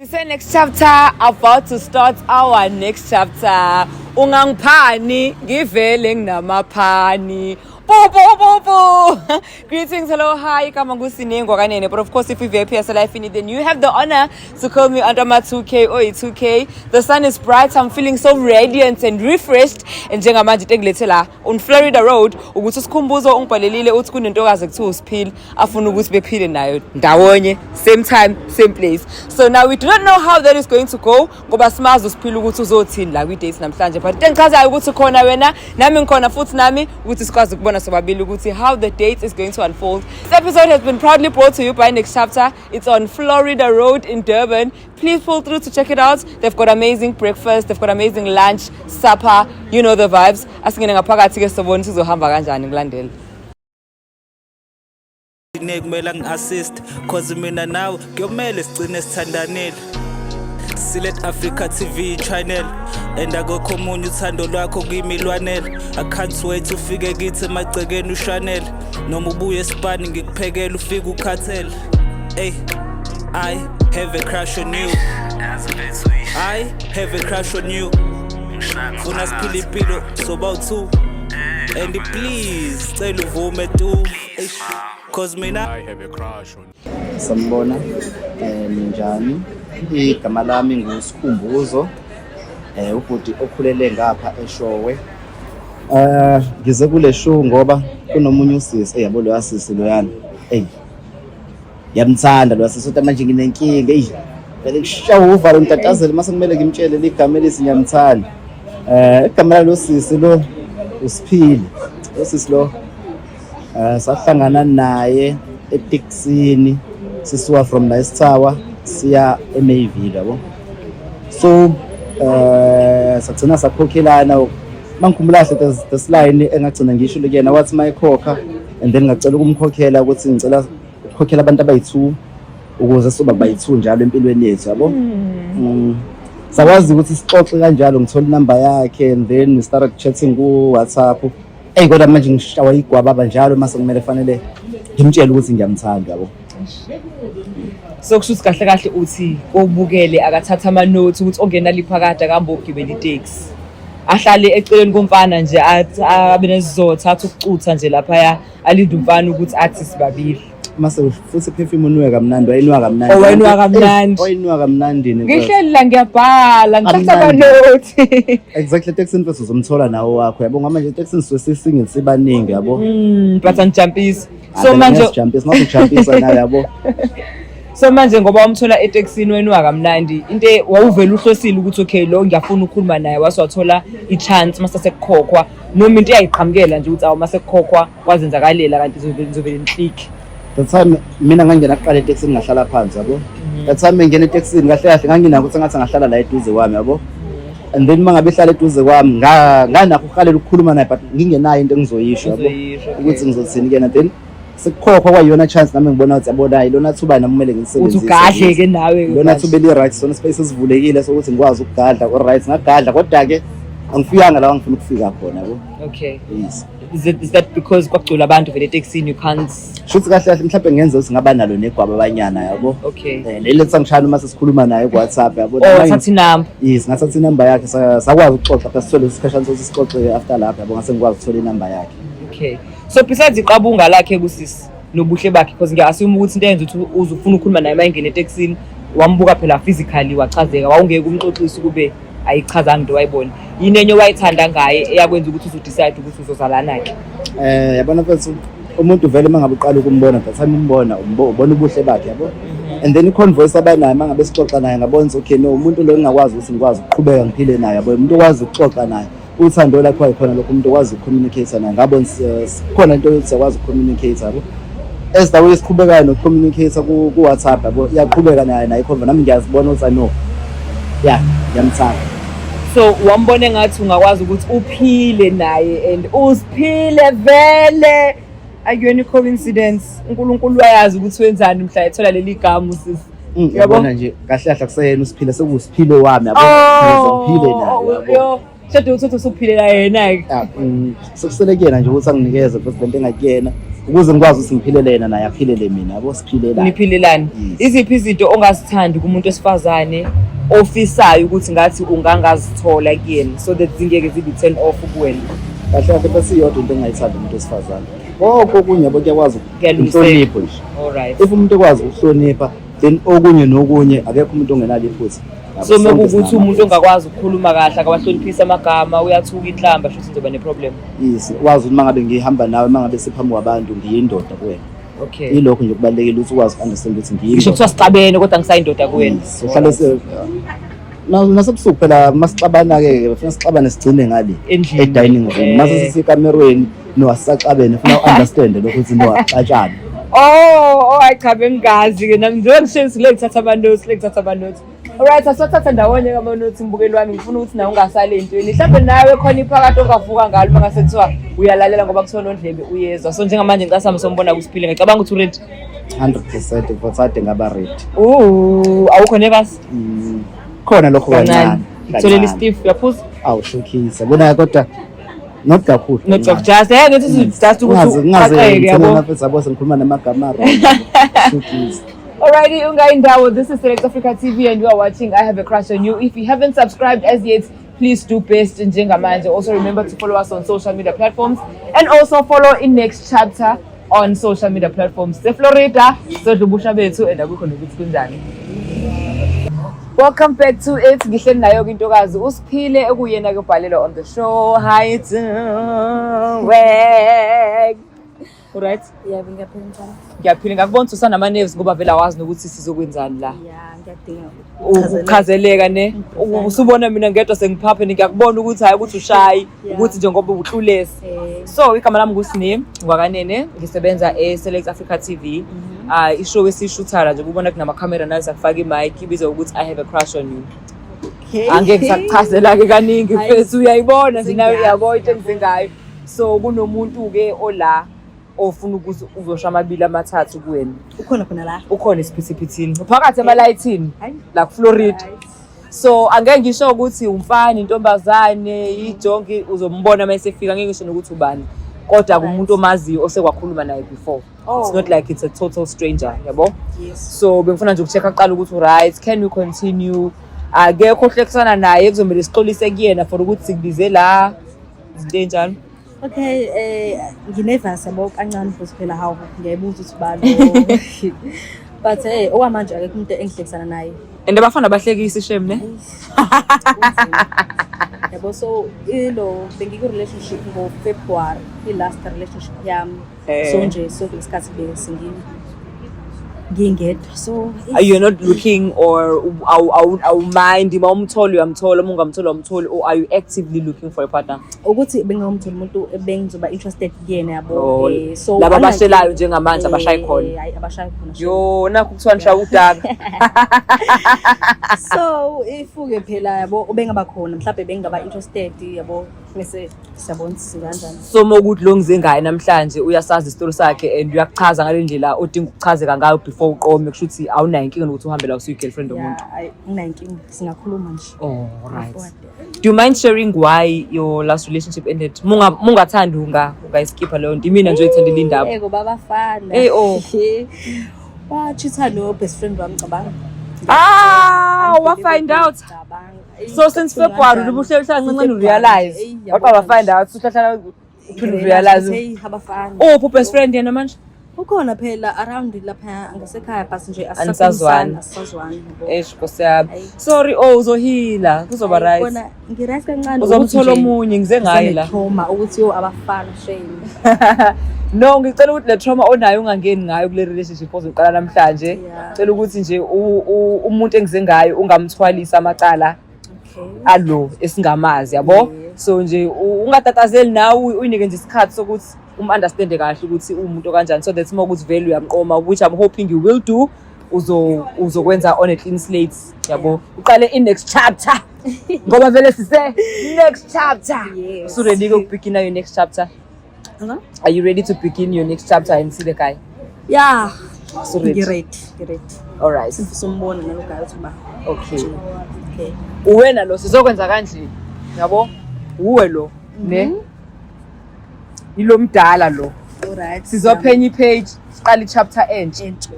Sise next chapter, about to start our next chapter. Ungangiphani ngivele nginamaphani. Po po po po. Greetings, hello, hi, kama ngusinengwa kanene. But of course, if you VIP life then you have the honor to call me under my 2K or 2K. The sun is bright. I'm feeling so radiant and refreshed. And njengamanje into engilethe la on Florida Road ukuthi uSikhumbuzo ungibhalelile uthi kunentokazi ekuthiwa uSiphile afuna ukuthi bephile nayo ndawonye, same time, same place. So now we do not know how that is going to go ngoba simazi uSiphile ukuthi uzothini la kwi-date namhlanje, but into engichazayo ukuthi khona wena nami ngikhona futhi nami ukuthi sikwazi ukubona sobabili ukuthi how the date is going to unfold. This episode has been proudly brought to you by Next Chapter. It's on Florida Road in Durban. Please pull through to check it out. They've got amazing breakfast, they've got amazing lunch, supper, you know the vibes. Asingene ngaphakathi ke sobona sizohamba kanjani kulandela. Kumele angi-assist 'cause mina nawe kuyomele sigcine sithandanile. Silet Africa TV channel and akukho omunye, uthando lwakho kimi lwanele. I can't wait ufike kithi emagcekeni ushanele noma ubuye esipani ngikuphekele ufike ukhathele. Ey, I have a crush on you, I have a crush on you. Funa siphile impilo soba u-two and please cela uvume tu. Eish, 'cause mina I have a crush on Sanibona, ninjani? Igama lami nguSikhumbuzo, ubhuti okhulele ngapha eShowe. Ngize kule show ngoba kunomunye usisi, yabo lo sisi loyana. Ey. Ngiyamthanda lo sisi kodwa manje nginenkinga, ey. Vele kushawa uvalo ngitatazele mase kumele ngimtshele ligama elithi ngiyamthanda. Igama lalo sisi lo uSiphile. Lo sisi lo sahlangana naye etekisini sisuka from Nice Tower siya eMayville, yabo. So sagcina sakhokhelana. Mangikhumbula kahle, there's this line engagcina ngisho kuyena, wathi mayikhokha and then ngacela ukumkhokhela ukuthi ngicela ukukhokhela abantu abayi-2 ukuze soba bayi-2 njalo empilweni yethu, yabo. Sakwazi ukuthi sixoxe kanjalo, ngithola inamba yakhe and then we started chatting ku WhatsApp. Ey, kodwa manje ngishawa igwababa njalo mase kumele fanele ngimtshele ukuthi ngiyamthanda, yabo. So kusho ukuthi kahle kahle uthi kobukele akathatha ama-notes ukuthi ongena liphakade akahambe ogibela iteksi. Ahlale eceleni komfana nje, athi abe nesizotha, athi ukucutha nje laphaya, alinde umfana ukuthi athi sibabili. Mase futhi perfume unuke kamnandi, wayinuka kamnandi. Oh, wayinuka kamnandi. Eh, wayinuka kamnandi ne. Ngihleli la ngiyabhala, ngithatha Kamnandi. ama-notes. Exactly, etekisini mfethu uzomthola nawo wakho, yabo, ngoba manje etekisini sisuke sisingle sibaningi, yabo. But anijampisi. So manje sijampisa, mase ujampisa nawe, yabo. So manje ngoba wamthola etekisini wena kamnandi, into wawuvela uhlosile ukuthi okay, lo ngiyafuna ukukhuluma naye, wase wathola i-chance mase sekukhokhwa, noma into eyayiqhamukela nje ukuthi awu, mase kukhokhwa kwazenzakalela kanti ngizovele ngiklike? The time mina ngangena kuqala etekisini ngahlala phansi, yabo. The time ngingena etekisini kahle kahle nganginakho ukuthi ngathi angahlala la eduze kwami, yabo. And then uma ngabe ehlala eduze kwami nganakho ukuhalela ukukhuluma naye but ngingenayo into engizoyisho, yabo. Uzoyisho, okay. Ukuthi ngizothini kuyena. Then sekukhokhwa kwayiyona chance nami ngibona ukuthi yabona hayi lona thuba nami kumele uthi ngilisebenzise. ugadle-ke nawe. Lona thuba eli-right, sona space esivulekile sokuthi ngikwazi ukugadla, all-right, ngagadla kodwa-ke angifikanga la ngifuna ukufika khona, yabo. Yes. Is that because kwakugcwele abantu vele etekisini, you can't? Shuthi kahle kahle mhlawumbe ngenze ukuthi ngaba nalo negwaba abanyana, yabo. Leli sangishaya uma sesikhuluma naye ku-WhatsApp, yabo. Oh, Noma thatha inamba. Yes, ngathatha inamba yakhe, sakwazi ukuxoxa phela, sithole isikhashana sokuthi sixoxe after lapho, yabo, ngase ngikwazi ukuthola inamba yakhe. Okay, so besides iqabunga lakhe kusisi nobuhle bakhe, because ngiya-assume ukuthi into eyenza ukuthi uze ufuna ukukhuluma naye uma engena etekisini, wambuka phela physically wachazeka, wawungeke umxoxise ukube ayichazanga into wayibona. Yini enye owayithanda ngaye eyakwenza ukuthi uzu-decide ukuthi uzozalana-ke? Yabona mfethu, umuntu vele uma ngabe uqala ukumbona, the time umbona ubona ubuhle bakhe, yabo. And then i-converse abanayo uma ngabe sixoxa naye ngabona ukuthi okay, no, umuntu lo ngingakwazi ukuthi ngikwazi ukuqhubeka ngiphile naye, yabo, umuntu okwazi ukuxoxa naye, uthando lakho wayikhona lokho, umuntu okwazi ukucommunicate naye, ngabona khona into yokuthi siyakwazi ukucommunicate, yabo. As the way siqhubekayo nokucommunicate ku-WhatsApp, yabo, iyaqhubeka naye naye ikhomba nami ngiyazibona ukuthi I know, yeah, ngiyamthanda. So wambona engathi ungakwazi ukuthi uphile naye and usiphile vele. Akuyona i-coincidence, uNkulunkulu uyayazi ukuthi wenzani mhla ethola leli gama usisi. Yabo? Yabona nje kahle kahle akuseyena uSiphile, sekuwuSiphile wami, yabo. Oh, Ngize ngiphile naye, yabo. yo. Shade ukuthi usuphilela yena-ke. Ah, sekusele kuyena nje ukuthi anginikeze futhi lento engakuyena ukuze ngikwazi ukuthi ngiphilele yena naye aphilele mina, yabo, siphilelane. Niphilelane. Yes. Iziphi izinto ongazithandi kumuntu wesifazane ofisayo ukuthi ngathi ungangazithola kuyena so that zingeke zibe turn off kuwena? Kahle kahle bese iyodwa into engingayithandi umuntu wesifazane, konke okunye, yabo, kuyakwazi. Kuyalungiseka. Inhlonipho nje. Alright. If umuntu ekwazi ukuhlonipha, then okunye nokunye akekho umuntu ongenalo iphutha. Yabo, So sonke mekuwukuthi sinama umuntu ongakwazi ukukhuluma kahle, akawahloniphisi amagama, uyathuka inhlamba, shuthi ngizoba ne-problem. Yes, wazi ukuthi uma ngabe ngihamba nawe, uma ngabe siphambi kwabantu, ngiyindoda kuwena. Ilokho nje kubalulekile ukuthi ukwazi uku-understand ukuthi Ngisho ngiyindoda. kuthiwa sixabene kodwa ngisayindoda kuwena. Yes, uhlale se nasebusuku phela masixabana-ke funa sixabane sigcine ngale Endlini. e-dining room. Mase sisekamerweni, no, asisaxabene, funa u-understande lokho ukuthi no, axatshane. Oh, hayi cha, bengingazi-ke nami, njengoba ngisho ngile ngithatha ama-notes, le ngithatha ama-notes. Alright, asothatha ndawonye ama-notes, mbukeli wami, ngifuna ukuthi nawe ungasali entweni. Mhlawumbe nawe khona iphakathi ongavuka ngalo uma ngase kuthiwa uyalalela, ngoba kuthiwa nondlebe uyezwa. So njengamanje ngicela sihambe sombona kuSiphile. Ngicabanga ukuthi uready. 100%, ngifotade ngaba ready. Awukho nervous? Khona lokho Kancane. kancane. Ngitholele Kancane. i-stiff, uyaphuza? Awushukisa bona kodwa not kakhulu. Not kancane. just, ngithi just ukuthi Ngingaze ngingaze uqaqeke, yabo. ngithele yabo, sengikhuluma namagama wrong. Shukisa. Alrighty, Ungayindawo, this is Select Africa TV and you are watching I Have a Crush on You. If you haven't subscribed as yet, please do best njengamanje. Also remember to follow us on social media platforms and also follow in next chapter on social media platforms. Se Florida, sodla ubusha bethu and akukho nokuthi kunjani. Welcome back to it. Ngihleli nayo ke intokazi uSiphile ekuyena ke ubhalelwa on the show. Hi Tswek. Alright. Yebo, ngiyaphila njalo. Ngiyaphila, ngakubona ukuthi usanama-nerves ngoba vele awazi nokuthi sizokwenzani la. Ya, ngiyadinga Ukuchazeleka ne. Usubona mina ngedwa sengiphaphe, ngiyakubona ukuthi hayi ukuthi ushayi, ukuthi nje ngoba uhlulesi. So igama lami nguSine ngwakanene, ngisebenza e-Select Africa TV. I-show esiyishutha nje kubona kunamakhamera nayo sakufaka i-mic, ibizwa ukuthi I Have a Crush on You. Angeke ngisakuchazela-ke kaningi Hayi. mfethu, uyayibona nje nawe, Sengiyazi. uyabona into engizengayo. So kunomuntu-ke ola ofuna ukuthi uzosho amabili amathathu kuwena. Ukhona khona la. Ukhona esiphithiphithini, phakathi emalayithini Hayi. la kuFlorida. So angeke ngisho ukuthi umfana, intombazane, ijonki, uzombona uma esefika, ngeke ngisho nokuthi ubani, kodwa kumuntu omaziyo osekwakhuluma naye before. It's not like it's a total stranger, yabo. So bengifuna nje uku-check-a kuqala ukuthi right, can we continue? Akekho ohlekisana naye, kuzomele sixolise kuyena for ukuthi sikubize la, izinto ey'njalo. Okay, nginervous yabo kancane futhi phela, hawu, ngiyayibuza ukuthi bani. But okwamanje akekho umuntu engihlekisana naye. And abafana bahlekisi shem ne. Kunzima. Yabo, so ilo bengiku relationship ngo February, i last relationship yami. So nje so isikhathi bese ngingedwa. So Are you not looking or awu-mind uma umthola uyamthola, uma ungamthola awumtholi, or are you actively looking for a partner? Ukuthi bengingamthola umuntu bengizoba interested kuyena, yabo. Oh, So laba abashelayo njengamanje abashayi khona. Hayi, abashayi khona shem. Yo, nakhu kuthiwa nishaya udaka. So if-ke phela yabo ubengaba khona, mhlawumbe bengingaba interested, yabo, bese siyabona ukuthi sikanjani. So uma ukuthi lo ngize ngaye namhlanje uyasazi isitori sakhe and uyakuchaza ngale ndlela odinga ukuchazeka ngayo before uqome, kusho ukuthi awunayo inkinga nokuthi uhambe la usuyi-girlfriend yomuntu? Yeah, hayi, anginayo inkinga, singakhuluma nje. Oh, right. Do you mind sharing why your last relationship ended? Mungathandi ungayiskipha leyo nto. Imina nje oyithandela indaba. Eh, ngoba abafana. Eh, oh. Wachitha no best friend wami, cabanga. Ah, wa find out. Cabanga. So since February ubuhleli uhlala kancane urealize. Waqala wa find out usuhlala uphinde urealize. Hey, abafana. Oh, uphi best friend yena manje? Ukhona phela around lapha ngasekhaya, but nje Anisazwani. Asisazwani, yabo. Eish, Nkosi yami. Ayi. Sorry, oh, uzohila. Kuzoba Ayi, right. Kona ngi-right kancane. Uzomthola omunye, ngize ngaye la. Trauma ukuthi yo abafana shame. No, ngicela ukuthi le trauma onayo ungangeni ngayo kule relationship ozoqala namhlanje. Cela ukuthi nje umuntu engize ngayo ungamthwalisa amacala alo esingamazi, yabo. So nje ungatatazeli nawe, uyinike nje isikhathi sokuthi um-understande kahle ukuthi uwumuntu kanjani, so that uma ukuthi vele uyamqoma, which I'm hoping you will do, uzokwenza on a clean slate, yabo, uqale in next chapter ngoba vele sise next chapter. Yes. So ready ukubegina your next chapter? Huh? Are you ready to begin your next chapter and see the guy? Yeah. So ready? Ngi-ready, ngi-ready. All right. Sizombona nalo guy uthi ba. Okay. Okay. Uwena lo sizokwenza kanje, yabo. Uwe lo, ne? Yilo mdala lo. Alright. Sizophenya i-page, siqale i-chapter entsha. Entsha.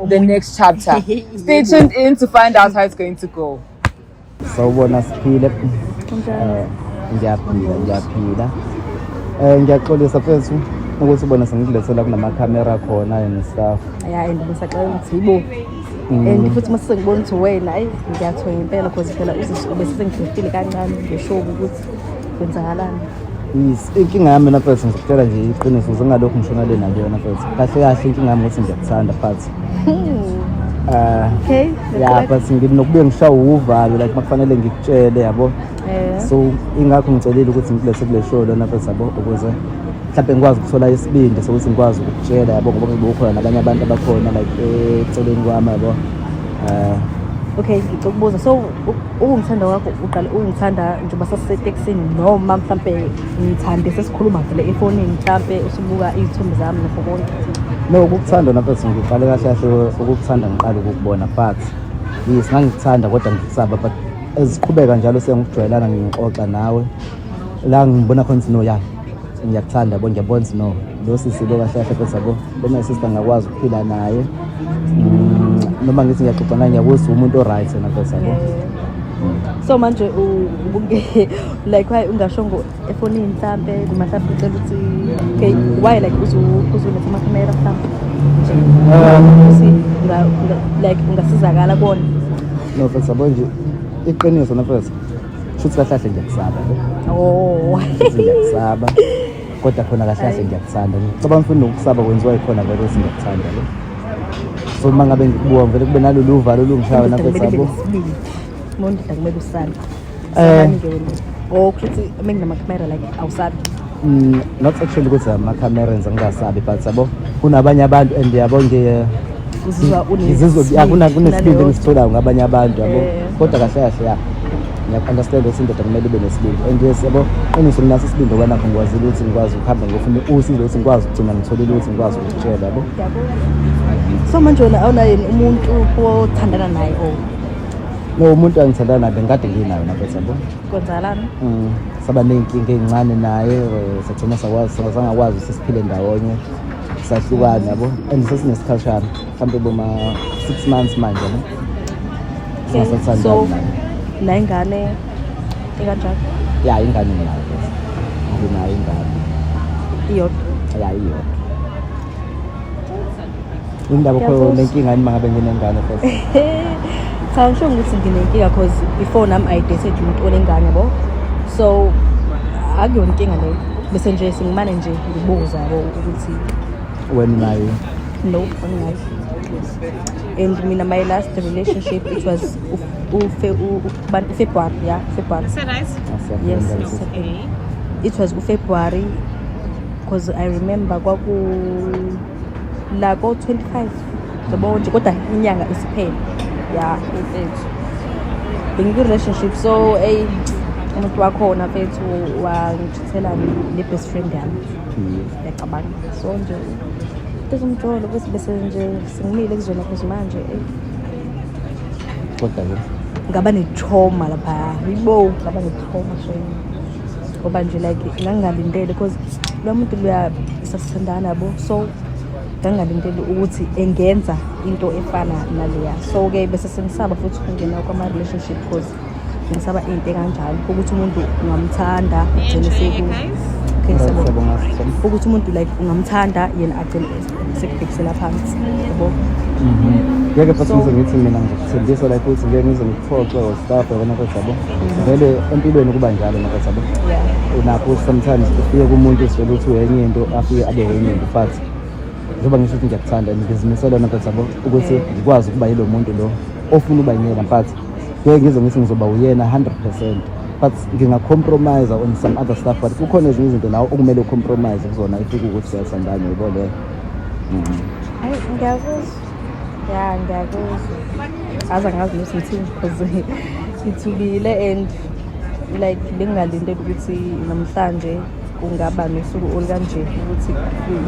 The next chapter. Stay tuned in to find out how it's going to go. Sawubona siphile. Ngiyaphila, ngiyaphila. Ngiyaxolisa mfethu ukuthi ubona sengikulethela kunamakhamera khona and stuff. Ya, and ngisaxela ukuthi yibo. And futhi mase sengibona ukuthi wena, ayi, ngiyathola ngempela, because phela bese sengidriftile kancane ngeshow ukuthi kwenzakalani. Yes, inkinga yami mina mfethu, ngizokutshela nje iqiniso, zingalokhu ngishona le naleyona mfethu. Kahle kahle inkinga yami ukuthi ngiyakuthanda, but yeah, but nginokubuye ngishawe uvalo like makufanele ngikutshele, yabo. So ingakho ngicelile ukuthi ngikulethe kule show lona mfethu, yabo, ukuze mhlawumbe ngikwazi ukuthola isibindi sokuthi ngikwazi ukukutshela, yabo, ngoba ngibe kukhona nabanye abantu abakhona like eceleni kwami, yabo. Okay, ngicela ukubuza, so ukungithanda kwakho, uqale ungithanda njengoba sasisetekisini, noma mhlampe ngithande sesikhuluma vele efonini, mhlampe usubuka iy'thombe zami nakho konke? No, ukukuthanda mfethu ngiqale kahle kahle ukukuthanda ngiqala ukukubona, but yes, ngangikuthanda kodwa ngikusaba, but eziqhubeka njalo sengikujwayelana, ngixoxa nawe la ngibona khona ukuthi no, ya, ngiyakuthanda, yabo, ngiyabona ukuthi no, lo sisi lo kahle kahle mfethu, yabo, lo my sister ngakwazi ukuphila naye. Noma ngithi ngiyaxoxa naye, ngiyakuzwa umuntu o-right yena mfethu, yabo. So manje like why ungashongo efonini mhlampe, noma mhlampe ucela ukuthi okay, why like uzuletha amakhamera mhlampe nje ukuthi like ungasizakala kona? No mfethu, yabo nje iqiniso na mfethu, shuthi kahle kahle ngiyakusaba, yabo. Oh. Futhi ngiyakusaba, kodwa khona kahle kahle ngiyakuthanda. Ngicabanga futhi nokusaba kwenziwa yikhona vele ukuthi ngiyakuthanda, yabo. So uma ngabe ngikubuka vele kube nalolu uvalo olungishayo Indoda mfethu, kumele ibe yabo. nesibindi. Uma undoda kumele usabe. Sabani-ke wena? Oh, kusho ukuthi uma nginamakhamera like awusabi? Not actually ukuthi amakhamera enza ngingasabi, but yabo, kunabanye abantu and yabo ngiye Uzizwa ngizizwa ya, kunesibindi naleyo- engisitholayo ngabanye abantu, yabo. Kodwa kahle kahle, ya, ngiyaku-understand ukuthi indoda kumele ibe nesibindi, and yes, yabo, qiniso nginaso isibindi ngoba nakho ngikwazile ukuthi ngikwazi ukuhamba ngiyofuna usizo, ukuthi ngikwazi ukugcina ngitholile ukuthi ngikwazi ukutshela, yabo. So manje wena awunaye umuntu othandana naye or? No, umuntu angithandana naye bengikade nginayo nafethu, yabo. Kwenzakalani? Saba ney'nkinga ey'ncane naye, sagcina sakwazi sangakwazi ukuthi siphile ndawonye, sahlukana, yabo, and sesinesikhalishana mhlawumbe boma 6 months manje, yabo, singasathandani So naye. la ingane ekanjani? Ya, ingane nginayo futhi. Nginayo ingane. Iyodwa? Ya, iyodwa. Indaba kho Ngiyakuzwa. nenkinga yini mangabe nginengane futhi? Cha, ngisho ukuthi nginenkinga cause before nami I dated umuntu onengane, yabo, so akuyona inkinga leyo, bese nje sengimane nje ngibuza, yabo, ukuthi Wena unayo? No, anginayo. And mina my last relationship, it was uFebruary, yeah, February. Yes, it was uFebruary because I remember kwaku la ko 25, yabo nje, kodwa inyanga isiphele, ya, mfethu, bengiku-relationship. So ey, umuntu wakhona mfethu wangithela ne-best friend yami, ngiyacabanga. So nje ezumjolo bese bese nje sengimile kuzona cause manje, ey, Kodwa-ke ngaba ne-trauma lapha, yibo, ngaba ne-trauma shame, ngoba nje like ngangingalindele because lo muntu luya sasithandana, yabo, so ngangingalindele ukuthi engenza into efana naleya. So-ke bese sengisaba futhi ukungena kwama-relationship because ngisaba into ekanjalo, ukuthi umuntu ungamthanda ugcine seku, okay, siyabonga. Siyabonga, siyabonga. Ukuthi umuntu like ungamthanda yena agcine sekubhekisela phansi, yabo. Ngeke futhi So- ngize ngithi mina ngizokuthembisa like ukuthi ngeke ngize ngikuphoxe or stuff, yabona futhi, yabo, vele empilweni kuba njalo nafuthi, yabo. Unakho ukuthi sometimes ufike kumuntu usitshela ukuthi uyenye into, afike abe yenye into, but njengoba ngisho ukuthi ngiyakuthanda and ngizimisele nafuthi, yabo, ukuthi ngikwazi ukuba yilo muntu lo ofuna ukuba yena, but ngeke ngize ngithi ngizoba uyena 100%, but nginga-compromise on some other stuff, but kukhona ezinye izinto nawe okumele u-compromise kuzona ifike ukuthi siyathandana, yabo leyo. Hayi, ngiyakuzwa, ya, ngiyakuzwa. Aze angazi nokuthi ngithini because ngithukile and like bengingalindele ukuthi namhlanje kungaba nosuku olukanje, ukuthi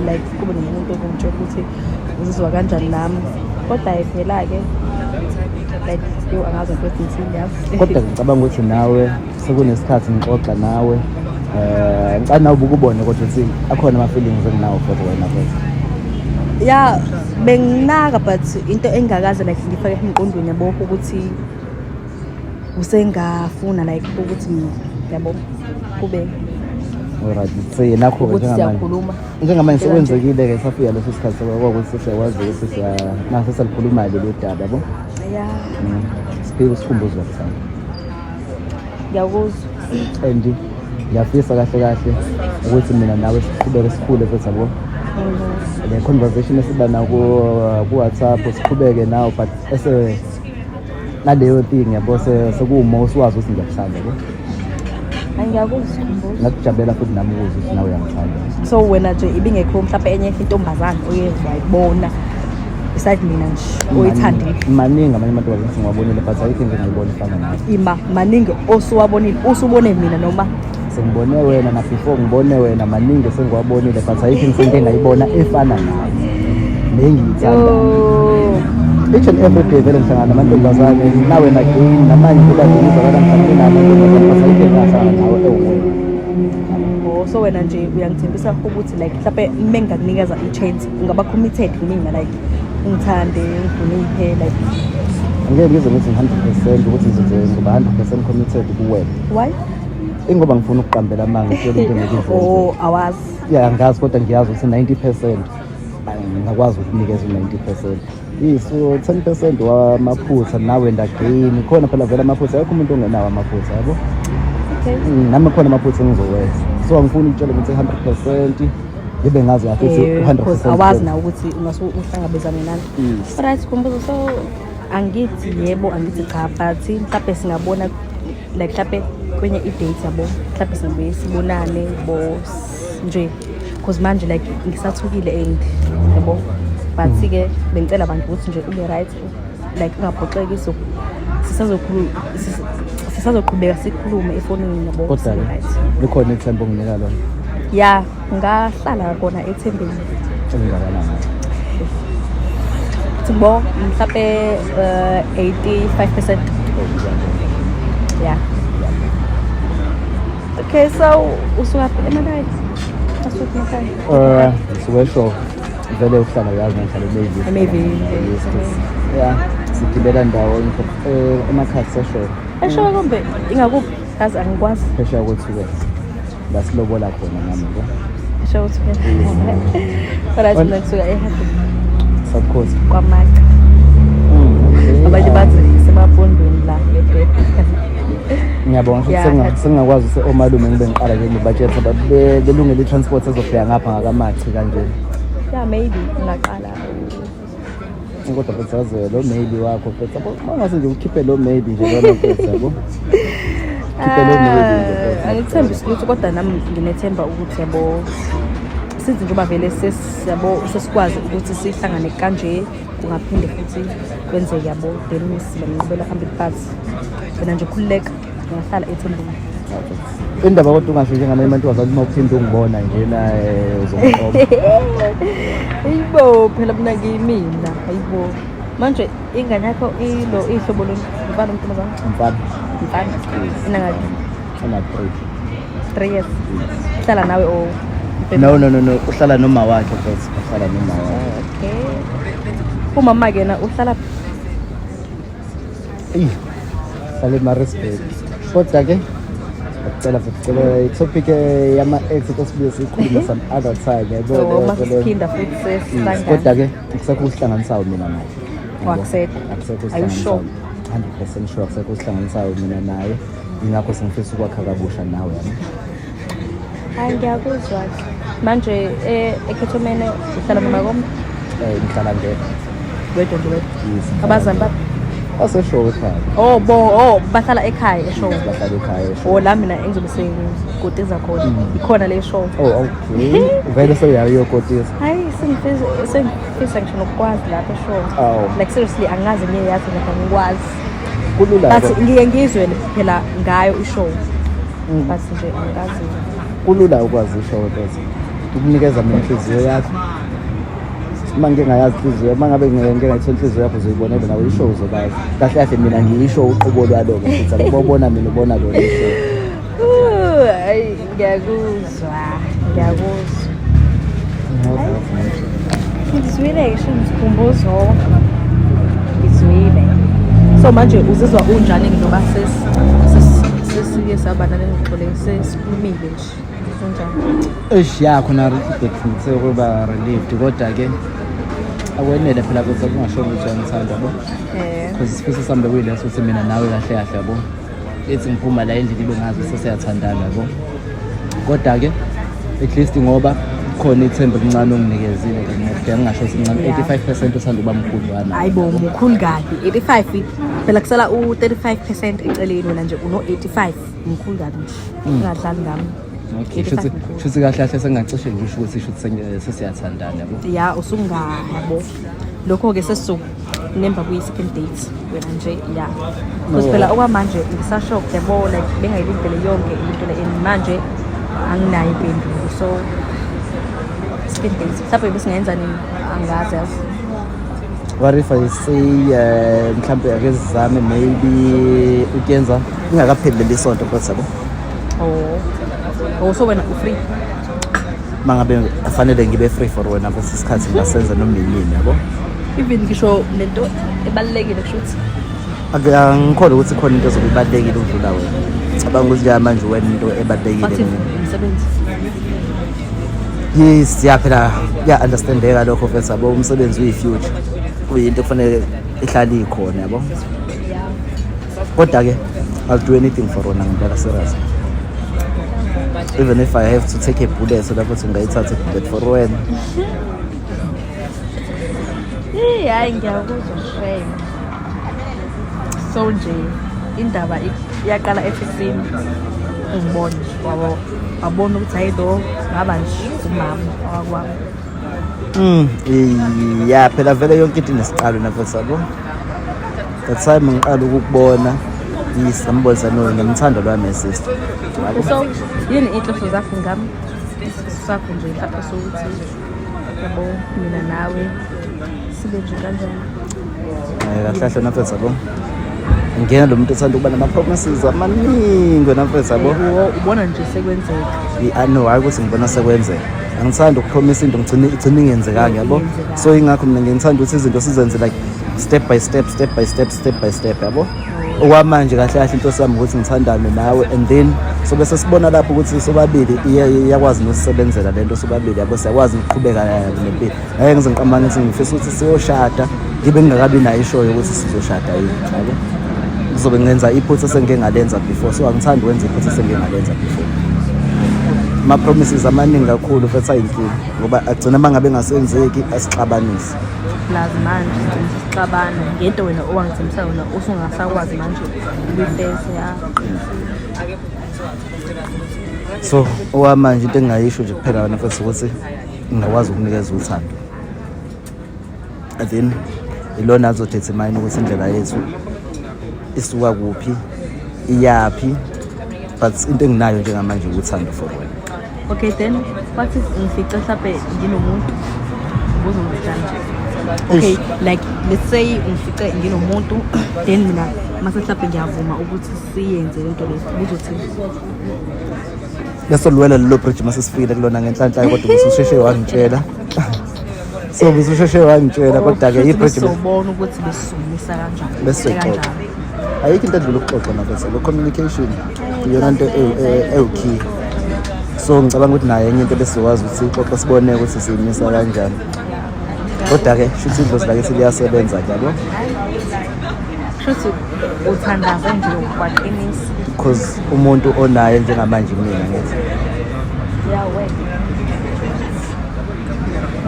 like kube nomuntu ozongitshela ukuthi uzizwa kanjani nami, kodwa phela-ke like yo, angazi ukuthi ngithini, yazi. Kodwa ngicabanga ukuthi nawe sekunesikhathi ngixoxa nawe. Ngicela nawe ubukubone kodwa ukuthi akhona ama-feelings enginawo for wena futhi. Ya, benginaka, but into engakaze like ngifake emqondweni, yabo, ukuthi usengafuna like ukuthi, yabo, kube Alright, seyinakho-ke ukuthi njengamanje. Siyakhuluma. Njengamanje Phela nje. sekwenzekile-ke, safika leso sikhathi sekwakuthi siyakwazi ukuthi nase salikhuluma leli daba, yabo. Ya. Siphike uSikhumbuzo wakuthanda. Ngiyakuzwa. And ngiyafisa kahle kahle ukuthi mina nawe siqhubeke sikhule futhi, yabo, le conversation esiba nayo ku-WhatsApp siqhubeke nawo, but ese naleyo thing, yabo, sekuwuma usuwazi ukuthi ngiyakuthanda, yabo. Hayi, ngiyakuzwa, Sikhumbuzo. Ngakujabulela futhi nami ukuzwa ukuthi nawe uyangithanda. So wena nje ibingekho mhlawumbe enye intombazane oye wayibona beside mina nje oyithandile? Maningi amanye amantombazane sengiwabonile, but ayikho into engayibona efana nawe. Ima, maningi osuwabonile? Usubone mina noma? Sengibone wena, na before ngibone wena maningi sengiwabonile, but ayikho into engayibona efana nawe nengiyithanda. Yo. Each and every day vele ngihlangana namantombazane, nawe again namanje kula ngizakala ngihlangane namantombazane, but ayikho engahlangana nawe ewuwena. Oh, so wena nje uyangithembisa ukuthi like mhlawumbe uma ngingakunikeza i-chance ungaba committed kumina, like ungithande, ngihloniphe, like? Angeke ngize ngithi 100% ukuthi ngizoze ngizoba 100% committed kuwena. Why? Ingoba ngifuna ukuqambela amanga, ngitshela into engeke izenze. Oh, awazi? Ya, angazi, kodwa ngiyazi ukuthi 90% ngingakwazi ukunikeza u-90%. So 10% wamaphutha nawe and again khona phela vele amaphutha, akekho umuntu ongenawo amaphutha, yabo. Okay. Nami khona amaphutha engizowenza, so angifuni ukutshela ukuthi 100% ngibe ngazi kahle ukuthi 100% Because awazi nawe ukuthi ungase uhlangabezane nani. Yes. Alright, Sikhumbuzo, so angithi yebo, angithi cha, but mhlawumbe singabona like mhlawumbe kwenye i-date, yabo, mhlawumbe singabuye sibonane bo nje, because manje like ngisathukile and yabo, but-ke bengicela abantu ukuthi nje ube right, like ungaphoxeki, so sisazoqhubeka sikhulume efonini, yabo. Kodwa-ke sibe right. Likhona ithemba onginika lona? Ya, ngahlala kona ethembeni. Elingakanani? Thi bo mhlawumbe 85%. Yeah, okay, so usukaphi emakhaya? Asukhi emakhaya? Ngisuke esho vele uhlala, uyazi ngihlala eMayville. eMayville. Yes, yeah, sigibela ndawonye emakhaya sesho. Esho kumbe ingakuphi? Yazi angikwazi. Phesheya koThukela la silobola khona nami bo. Esho uThukela. Alright, mina ngisuka eHappy. South KwaMaca. Abanye bathi semapondweni la eBed. Ngiyabonga futhi. Sengingakwazi ukuthi omalume ngibe ngiqala nje ngibatshela ukuthi belungele i-transport ezofika ngapha ngakamachi kanje. Yeah, maybe ungaqala. Kodwa futhi yazi lo maybe wakho futhi, yabo, uma ungase nje ukhiphe lo maybe nje lona futhi, yabo, khiphe lo maybe nje futhi. Angikuthembisi lutho, kodwa nami nginethemba ukuthi, yabo, since njengoba vele yabo sesikwazi ukuthi sihlangane kanje, kungaphinde futhi kwenzeke, yabo, then sibe nqubela phambili, but wena nje khululeka, ngingahlala ethembeni. Indaba kodwa ungasho njengamanye amantombazane, uma uphinde ungibona njena uzongixoba. Ayibo, phela mina ngiyimina, ayibo. Manje ingane yakho ilo ihlobo lolu, umfana, umntombazane? Mfana. Mfana. Inangaki? Una-3. 3 years. Uhlala nawe or? No, no, no, no, uhlala noma wakhe futhi, uhlala noma wakhe. Okay, umama ke na uhlala? Eyi, hlala eMaritzburg. Kodwa-ke akucela futhi, cela i-topic yama-ex ukuthi sibuye siyikhulume some other time, yabo. So leyo uma vele- siphinda futhi sesihlangana. Kodwa-ke akusekho okuhlanganisayo mina naye. Oh, akusekho? Akusekho Are you sure? okuhlanganisayo, 100% sure, akusekho okuhlanganisayo mina naye, ingakho sengifisa ukwakha kabusha nawe, yabo. Hayi, ngiyakuzwa-ke. Manje eKhethomene uhlala noma kombe? Ngihlala ngedwa. Wedwa nje, wedwa? Yes. Abazali bakho? Baseshowe ekhaya. Oh bo, oh, bahlala ekhaya eshowe? Bahlala ekhaya eshowe. Oh, la mina engizobe sengikotiza khona ikhona le show. Oh, okay, vele sewuyayo uyokotisa? Hayi, sengifisa ngisho nokukwazi lapho eshow. Oh. Like seriously, angazi ngiyayazi like angikwazi. Kulula. But ngiye ngizwe phela ngayo ishow, but nje angikazi. Kulula ukwazi ishowe mfethu, ukunikeza mina inhliziyo yakho. Uma ngike ngayazi inhliziyo, uma ngabe ngike ngayithola inhliziyo yakho, uzoyibonela nawe ishow, uzobazi kahle kahle mina ngiyisho uqobo lwalo-ke futhi, akubobona mina ubona lona ishow. Hayi. Ngiyakuzwa, ngiyakuzwa. Ngizwile ngisho ngikhumbuzo. Ngizwile. So manje uzizwa unjani njengoba sesike saba nale ngxoxo le, sesiphumile nje? Uzizwa unjani? Eish, ya, khona ngithe ukuba relieved, kodwa-ke akwenele phela ukuthi kungasho ukuthi uyangithanda, yabo. Because isifiso sami bekuyileso ukuthi mina nawe kahle kahle, yabo, ethi ngiphuma la endlini ibe ngazi sesiyathandana, yabo. Kodwa-ke at least ngoba khona ithemba elincane onginikezile, ngiyafika ngingasho ukuthi ncane, 85% uthanda ukuba mkhudlwana. Hayi bo, mukhulu kabi 85 phela, kusala u-35% eceleni, wena nje uno-85, mkhulu kabi nje, ungadlali ngami. Okay. 85 Shuthi mkhulu. shuthi kahle kahle sengingacishe ngisho ukuthi shuthi sesiyathandana, yabo. Ya, usungayabo lokho-ke, sesizokunemba kwi-second date wena nje, ya, because phela okwamanje ngisashock, yabo, like bengayilindele yonke into le and manje anginayo impendulo. So second date mhlawumbe besingayenza nini, angazi, yazi. What if I say mhlambe ake sizame maybe ukuyenza ingakapheli leli sonto futhi, yabo? Oh, so wena u-free? Mangabe fanele ngibe free for wena futhi, isikhathi ngingasenza noma inini, yabo. Even ngisho nento ebalulekile, kusho ukuthi? Angikholwa ukuthi khona into ezobe ibalulekile ukudlula wena. Cabanga ukuthi njengamanje wena into ebalulekile What if kumina. umsebenzi? Yes, ya, phela ya-understandeka lokho mfethu, yabo, umsebenzi uyi-future, kuyinto ekufanele ihlale ikhona, yabo. Kodwa-ke I'll do anything for wona ngempela, serious, even if I have to take a bullet lapho ukuthi ngingayithatha i-bullet for wena. Eh, hayi, ngiyakuzwa shame. So nje indaba iyaqala etekisini, ungibone nje, wabo, wabona ukuthi hayi, lo ngaba nje umama wakwami. Ya, phela vele yonke into inesiqalo nafethu, yabo. That time ngiqala ukukubona, yes, ngambonisa no ngiyamthanda lwami sister. Yabo. So yini inhloso zakho ngami, isifiso sakho nje mhlawumbe sokuthi, yabo, mina nawe sibe nje kanjani? Kahle kahle nafethu, yabo. Ngena lo muntu othanda ukuba nama-promises amaningi wena mfethu, yabo. Ubona nje sekwenzeka. No, hayi ukuthi ngibona sekwenzeka. Angithandi ukupromise into ngigcine igcine ingenzekanga, yabo. Ingenzekanga. So ingakho mina ngithanda ukuthi izinto sizenze like step by step, step by step, step by step, yabo. Okwamanje kahle kahle into sami ukuthi ngithandane nawe and then sobe sesibona lapho ukuthi sobabili iyakwazi nosisebenzela lento sobabili, yabo, siyakwazi ukuqhubeka nempilo. Ngeke ngize ngiqamane ngithi ngifisa ukuthi siyoshada ngibe ngingakabi nayo ishoyo ukuthi sizoshada yini, yabo. Kuzobe ngenza iphutha esengike ngalenza before, so angithandi ukwenza iphutha esengike ngalenza before. Ama-promises amaningi kakhulu futhi ayinkinga ngoba agcina uma ngabe engasenzeki asixabanise. Plus manje sigcine sesixabana ngento wena owangithembisa yona usungasakwazi manje ukuyifeza, ya. So okwamanje into engingayisho nje kuphela wena futhi ukuthi ngingakwazi ukunikeza uthando and then ilona azodetermine ukuthi indlela yethu isuka kuphi, iyaphi, but into enginayo njengamanje uthando for wena. Okay, then what if ngifice mhlawumbe nginomuntu, ubuzongenza nje? Okay, like let's say ngifice nginomuntu, then mina mase mhlawumbe ngiyavuma ukuthi siyenze lento le, ubuzothini? Bese luwela lelo bridge mase sifikile kulona ngenhlanhla, kodwa ubususheshe wangitshela, so ubususheshe wangitshela, kodwa-ke i-bridge Sobona ukuthi besizomisa kanjani. Bese sizoxoxa. Kanjani. Ayikho into edlula ukuxoxa nafethu, lo communication iyona nto ewu-key. So ngicabanga ukuthi naye enye into besizokwazi ukuthi siyixoxe, sibone ukuthi siyimisa kanjani. Kodwa-ke shuthi idlozi lakithi liyasebenza-ke, yabo. Shuthi uthandaze nje waqinisa. Because umuntu onaye njengamanje mina ngithi Ya wena.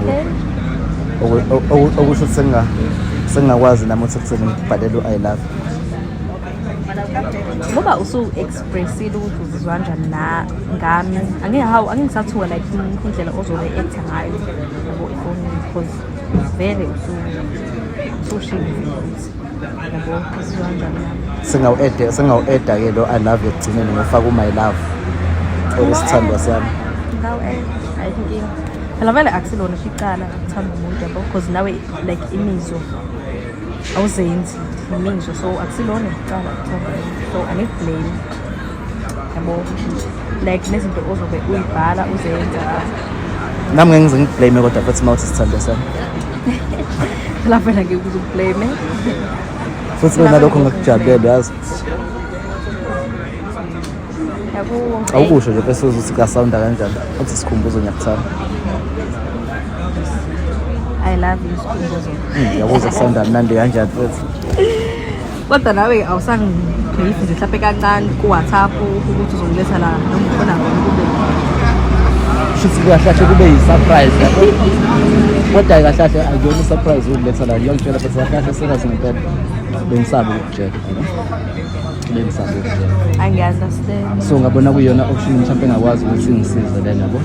Okay. Okusho ukuthi sengingakwazi nami ukuthi ekutheni ngibhalele u-I love. Ngoba usu-expressile ukuthi uzizwa kanjani na ngami, angeke, hawu, angeke ngisathuka like indlela ozobe-acta ngayo, yabo, efonini, because vele usushilo ukuthi, yabo, uzizwa kanjani ngami. Sengawu-adda-ke lo I love ekugcineni, ngifake u-my love or isithandwa sami. Ngawu ayikho inkinga phela, vele akusilona icala ukuthanda umuntu, yabo, because nawe like imizwa awuzenzi, imizwa, so akusilona icala ukuthanda umuntu, so angikublame, yabo. Like nezinto ozobe uyibhala uzenza. Nami ngeke ngize ngiku-blame kodwa futhi uma uthi sithandwa sami. Phela vele ngeke uze uku-blame. Futhi mina lokho ngikujabulela yazi. Yabo. Awukusho nje bese uzothi ka-sounda kanjani. Uthi Sikhumbuzo ngiyakuthanda. I love you, Sikhumbuzo. Ngiyakuzwa ku-sounda mnandi kanjani futhi. Kodwa nawe awusangi-brief nje mhlawumbe kancane ku-WhatsApp ukuthi uzongiletha la noma ufuna ngona kube. Shuthi kahle kahle kube yi-surprise yabo. Kodwa kahle kahle akuyona i-surprise ukuletha la, ngiyakutshela futhi kahle kahle serious ngempela. Bengisaba ukukutshela, yabo. Bengisaba ukukutshela. Angi-understand. So ngabona kuyona option mhlawumbe engakwazi ukuthi ingisize lena yabo.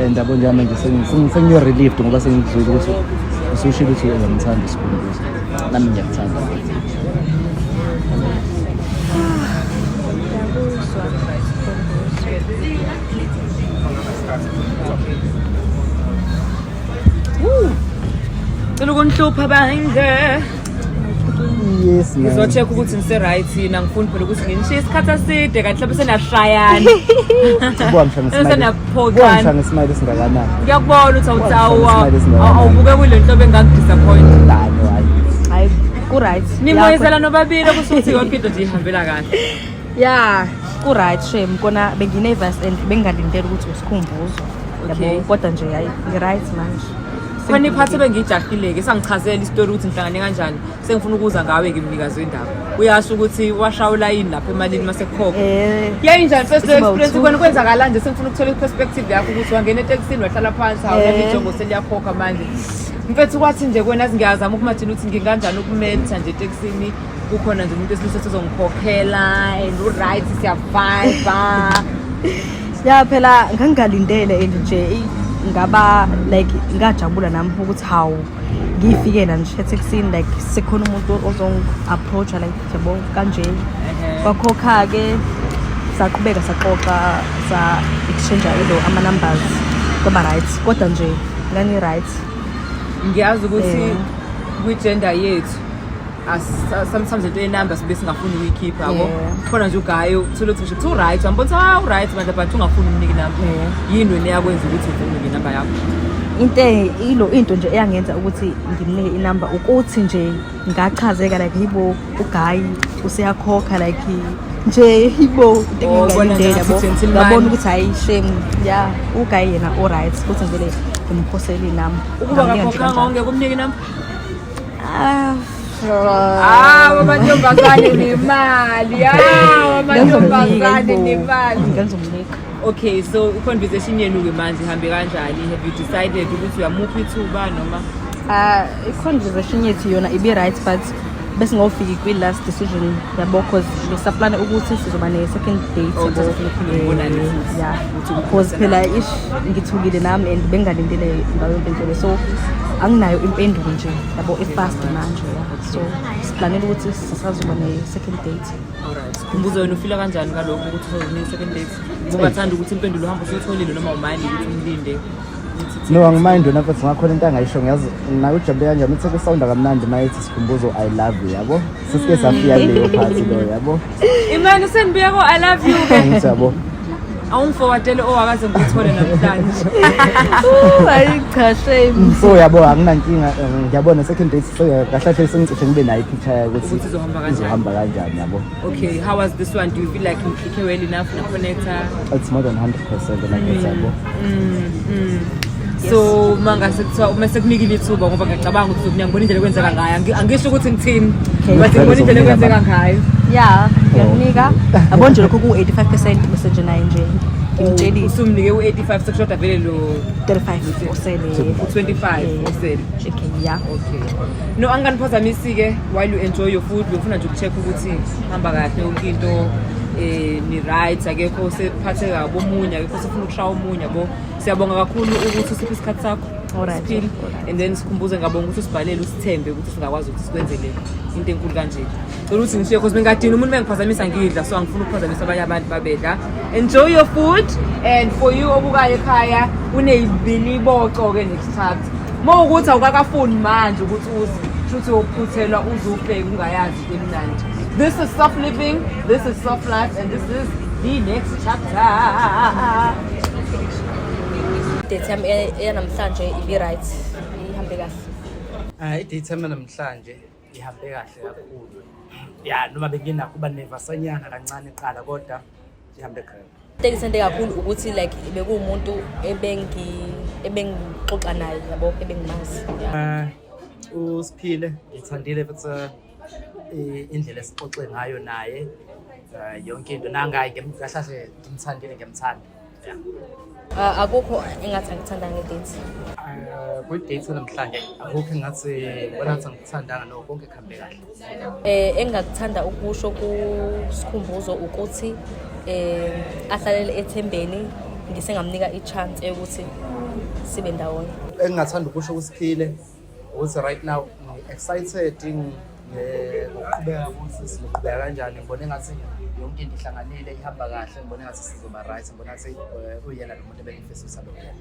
And yabo nje manje sengiyo-relieved ngoba sengikuzwile ukuthi usushilo ukuthi uyamthanda uSikhumbuzo. Nami ngiyakuthanda futhi. Ngiyakuzwa, Sikhumbuzo. Cela ukunihlupha bandle. Yes, ma'am. Ngizo-check ukuthi ngise-right yini, angifuni phela ukuthi nginishiye isikhathi eside kanti mhlawumbe seniyashayana. Buka mhla nge-smile. Seniyaphoxana. Buka mhla nge-smile esingakanani. Ngiyakubona ukuthi Buka mhla nge-smile esingakanani. awubuke kule nhlobo engangidisappoint. Hayi, no, hayi. Hayi, ku-right. Nimoyizela nobabili kusho ukuthi yonke into nje ihambela kahle. Ya, ku-right shame. Kona bengi-nervous and bengingalindele ukuthi uSikhumbuzo. Okay. Yabo, kodwa nje hayi, ngi-right manje. Khona i-part ebengiyijahile-ke, sangichazela isitori ukuthi nihlangane kanjani. Sengifuna ukuza ngawe-ke mnikazi wendaba. Uyasho ukuthi washaya ulayini lapha emalini mase kukhokha. Yayinjani first Isiba experience u-two. kwena kwenzakalani nje sengifuna ukuthola i-perspective yakho ukuthi wangena etekisini wahlala phansi hawu Eh. ijongo seliyakhokha manje. Mfethu kwathi nje kwena ngiyazama uku-imagine ukuthi nginganjani ukumeltha nje etekisini kukhona nje umuntu wesilisa ozongikhokhela and u-right siyavibe. Ya phela ngangingalindele and nje ngaba like ngajabula nami ukuthi hawu ngiyifikela nje etekisini like sekhona umuntu ozongi-approach-a like yabo kanje. Kwakhokha-ke saqhubeka saxoxa sa-exchange ilo ama-numbers kwaba right kodwa nje ngangi-right. Ngiyazi ukuthi Eh. kwi-gender yethu sometimes into yenamba sibe singafuni ukuyikhipha yabo. Yeah. Khona nje ugayo uthole ukuthi ngisho kuthi u-right wambona ukuthi ah u-right manje but ungafuni umnike inamba. Yeah. Yini wena eyakwenza ukuthi uvume ngenamba yakho? Into ilo into nje eyangenza ukuthi ngimnike inamba ukuthi nje ngachazeka like yibo u-guy useyakhokha like nje yibo into Oh, ubona engingalindele nje yabo. ngathi gentleman. Ngabona ukuthi hayi shame ya u-guy yena o-right ukuthi ngivele ngimphosele inamba. Ukuba Ngamnika nje kakhokhanga kanjalo. wonke kumnike inamba? Ah, Ah, amantombazane nemali. Ah, amantombazane nemali. Ngizomnika. Okay, so i-conversation yenu-ke manje ihambe kanjani? Have you decided ukuthi uyamupha ithuba noma? Ah, i-conversation yethu yona ibi-right but besingofiki kwi-last decision yabo cause besaplana ukuthi sizoba ne-second date Oh, yabo. ufuna ukuphinde nibonane futhi. Yeah. Ukuthi Cause phela ish ngithukile nami and bengingalindele ngayo yonke into le so anginayo impendulo nje yabo e-fast manje yeah. So siplanele ukuthi sisazoba ne-second date. Alright. Khumbuzo wena ufila kanjani ngalokho ukuthi uzonika second date? Ungathanda ukuthi impendulo uhambe usuyitholile noma u-mind ukuthi umlinde? No, angimind wena futhi ngakhona into angayisho ngiyazi naye ujabule kanjani uthi ku-sounda kamnandi uma ethi Sikhumbuzo I love you yabo. Sesike safika kuleyo part leyo yabo. Imani sengibuya ko I love you ke. Ngithi yabo. Awungiforwardele owakaze ngikuthole namhlanje. Hayi cha shame. So yabo anginankinga ngiyabona second date so kahle kahle sengicishe ngibe nayo i-picture yayo ukuthi Ukuthi izohamba kanjani. izohamba kanjani yabo. Okay, how was this one? Do you feel like you click well enough na connector? It's more than 100% like it's yabo. So mangase kuthiwa uma sekunikile ithuba ngoba ngiyacabanga ukuthi uzokunika ngibona indlela ekwenzeka ngayo. Angisho ukuthi ngithini. Okay. But ngibona indlela ekwenzeka ngayo. Ya, ngiyakunika. Yabo nje lokho ku-85% bese nje naye nje ngimtshelile. Usumnike u-85 sekushoda vele lo 35 osele. u-25 osele. Okay, yeah. Okay. No, anganiphazamisi-ke while you enjoy your food bengifuna nje uku-check ukuthi hamba kahle yonke into ni right akekho sephatheka kabi omunye akekho sefuna ukushaya omunye yabo. Siyabonga kakhulu ukuthi usiphe isikhathi sakho. Alright, Siphile. alright. And then sikhumbuze ngabonga ukuthi usibhalele usithembe ukuthi singakwazi ukuthi sikwenzele into enkulu kanje. Cela ukuthi ngishiye cause bengadini umuntu bengiphazamisa ngidla so angifuni ukuphazamisa abanye abantu babedla. Enjoy your food and for you obukayo ekhaya uneyibiliboco ke next chapter. Uma ukuthi awukakafuni manje ukuthi uze shuthi uyophuthelwa uze ufeke ungayazi into emnandi. This is soft living, this is soft life and this is the next chapter. Date yami eyanamhlanje ibi-right, ihambe kahle. Ah, i-date yami namhlanje ihambe kahle kakhulu. Ya, noma benginakho uba nervousanyana kancane kuqala, kodwa ihambe grand. Into engithande kakhulu ukuthi like bekuwumuntu ebengixoxa naye, yabo, ebengimazi. Eh, uSiphile ngithandile futhi indlela esixoxe ngayo naye. Yonke into nangayi kahle kahle ngimthandile, ngiyamthanda. Yeah. Akukho engathi angithanda nge-date. Kwi-date namhlanje akukho engathi ngibona ngathi angikuthandanga, no, konke kuhambe kahle. Engingakuthanda ukusho kuSikhumbuzo ukuthi ahlalele ethembeni, ngisengamnika i-chance yokuthi sibe ndawonye. Engingathanda ukusho kuSiphile ukuthi right now ngi-excited ngokuqhubeka, ukuthi sizoqhubeka kanjani. Ngibone ngathi yonke into ihlanganile, ihamba kahle. Ngibone ngathi sizoba right, ngibone ngathi uyena lo muntu ebengifisa ukuthi abe uyena.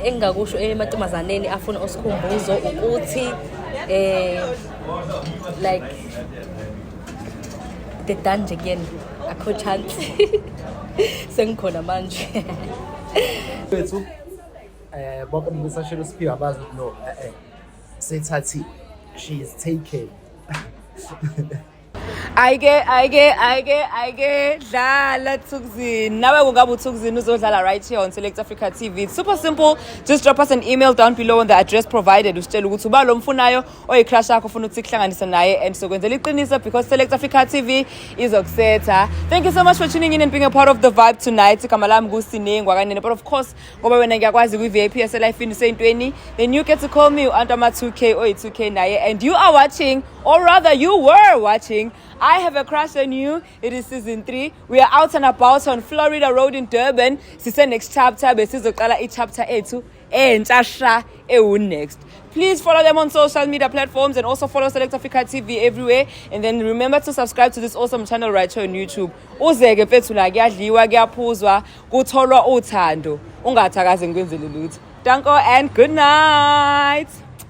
Engingakusho emantombazaneni afuna uSikhumbuzo ukuthi like dedani nje kuyena, akho chance, sengikhona manje. Bethu bonke bebesashela uSiphiwe abazi ukuthi no, sethathiwe, she is taken. Ayike, ayike, ayike, ayike, dlala Thukzin. Nawe kungabe uThukzin uzodlala right here on Select Africa TV. It's super simple. Just drop us an email down below on the address provided. Usitshele ukuthi uba lo mfunayo oyi-crush yakho, ufuna ukuthi kuhlanganise naye, and sokwenzela iqiniso because Select Africa TV izokusetha. Thank you so much for tuning in and being a part of the vibe tonight. Igama lami nguSinengwa kanene, but of course ngoba wena ngiyakwazi kwi-VIP yaselifini seyintweni, then you get to call me u-Antama 2K oyi-2K naye, and you are watching, or rather you were watching, I Have a Crush on You. It is season 3. We are out and about on Florida Road in Durban. Sise next chapter, besizoqala i-chapter ethu entsha sha ewu-next. Please follow them on social media platforms and also follow Select Africa TV everywhere. And then remember to subscribe to this awesome channel right here on YouTube. Uzeke mfethu la, kuyadliwa, kuyaphuzwa, kutholwa uthando. Ungathi akaze ngikwenzele lutho. Danko and good night.